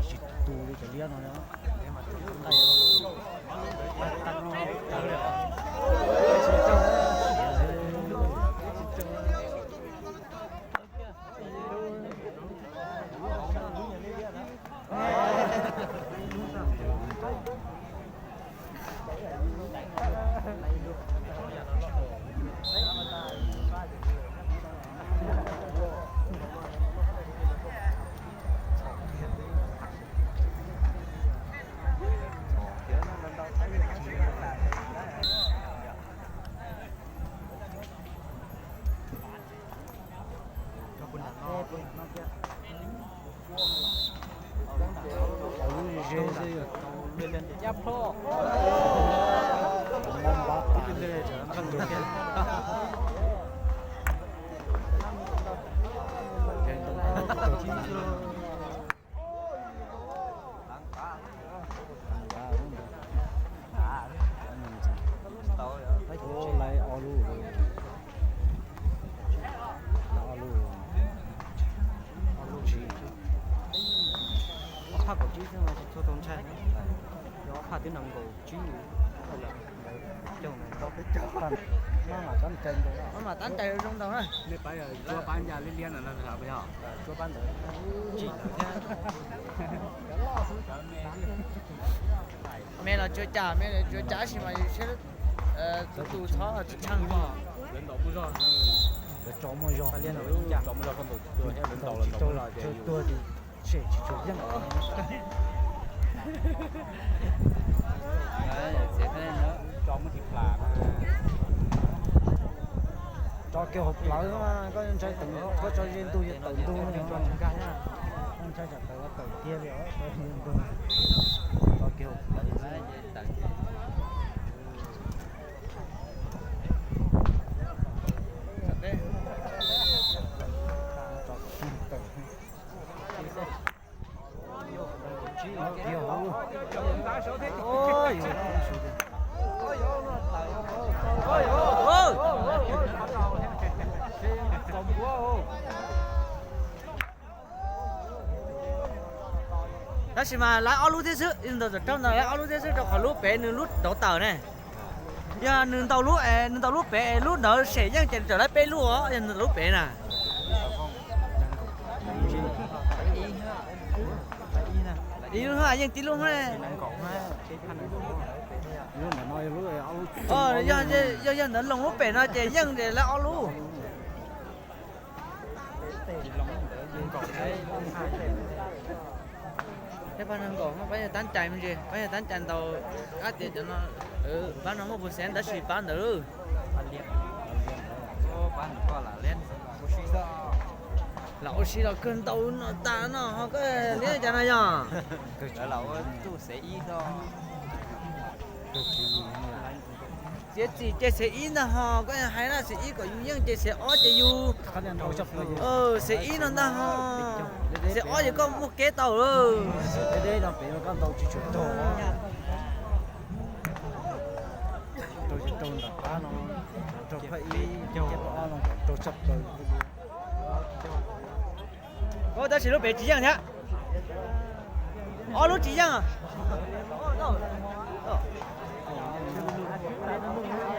Tsis tu li cov liab no. Lawv ob lub, lawv ob lub, ob lub tsib, ob phaj kaum tsib xwb mas tsis tshua tau ntshai, yog ob phaj twb nees nkaum tsib. Maj mam tab ncais zoo ntau na. Tsuab pab ncas liab liab no, tsuab pab ntawd tsim lawv thiab. Me los tsuas cas, me los tsuas cas tab sis mas yus siab tus tus txhob tsis tsheej. Lawv tso muaj zog, tso muaj zog, tsis tau los ces tshem tsis tshua yeej. Tso kiag hauv plawv, koj ntshai tawm, koj tso ze ntug ces tawm ntug, koj ntshai tsam tawm ua tawm tiag li os, tso ze ntug, tso kiag hauv plawv. Tab sis mas lawv ob lub thiab xwb, ntawm tom rau ntawd lawv ob lub thiab xwb rau qhov lub pem nws lub dauv tawm ne. Yog nws ntaus lub, nws ntaus lub pem es lub ntawd sem yeej ces nws tawm lawv peb lub os, yog nws ntaus lub pem na. Ib lub yeej tib lub. Yog yog ntawd loos lub pem no ces yeej ces lawv ob lub. Pab nees nkaum, pab yog tab cais me ntsis, pab yog tab cais ntau, ab tias cov no, pab no muaj percent tab sis pab ntawd. Lam ua si los kawg ntau no tas no ho koj liab cas no yog. Txiav txim ces xev ib ntag ho, koj hais na, xev ib kom yus yeej ces xev ob ces yus, xev ib no ntag ho, xev ob ces koj muaj kev tau lawm. Tab sis lub pem tsis yeej thiab. Ob lub tsis yeej.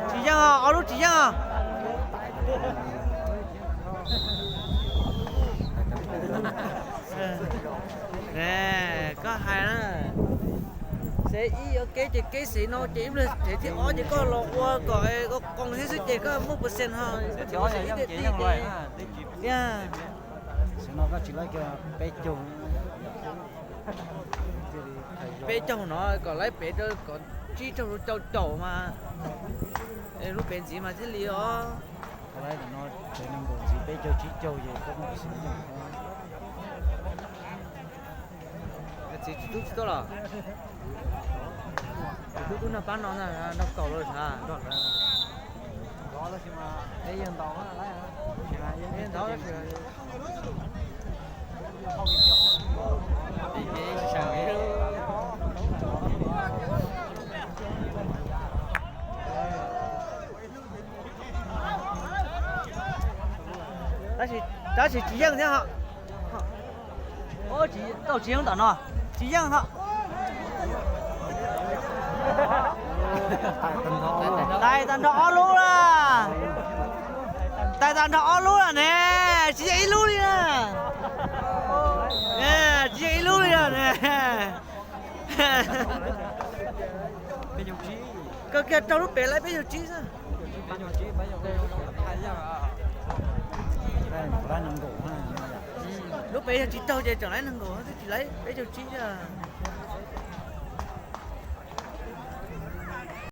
Tsis yeej, ob lub tsis yeej. Koj hais na, xev ib yuav kev ces kev xev no ces ib pliag xev thib ob ces koj los ua kom koj qoos thiab xwb ces koj muaj percent ho. Xev no koj tsis laib kiag peb caug. Peb caug no kom laib pem rau kom tsib caug rau caum caum mas lub pem ntxiv mas thiaj li os. Tsev nees nkaum ntxiv peb caug tsib caug ces koj muaj percent yeej. Txiv tsis tub tsis tuaj los? Tub tub nrog pab no, nrog kaum los sav. Tab sis tsis yeej thiab ho. Tau tsis yeej tom no. Tsis yeej ho. Tais tag nrho ob lub na. Tais tag nrho ob lub lawm ne. Tsis yeej ib lub li na. Tsis yeej ib lub li na ne. Kawg kiag raug lub pem laib peb caug tsib xwb. Lub pem yog tsis raug ces tseem laib nees nkaum, twb tsis laib peb caug tsib xwb.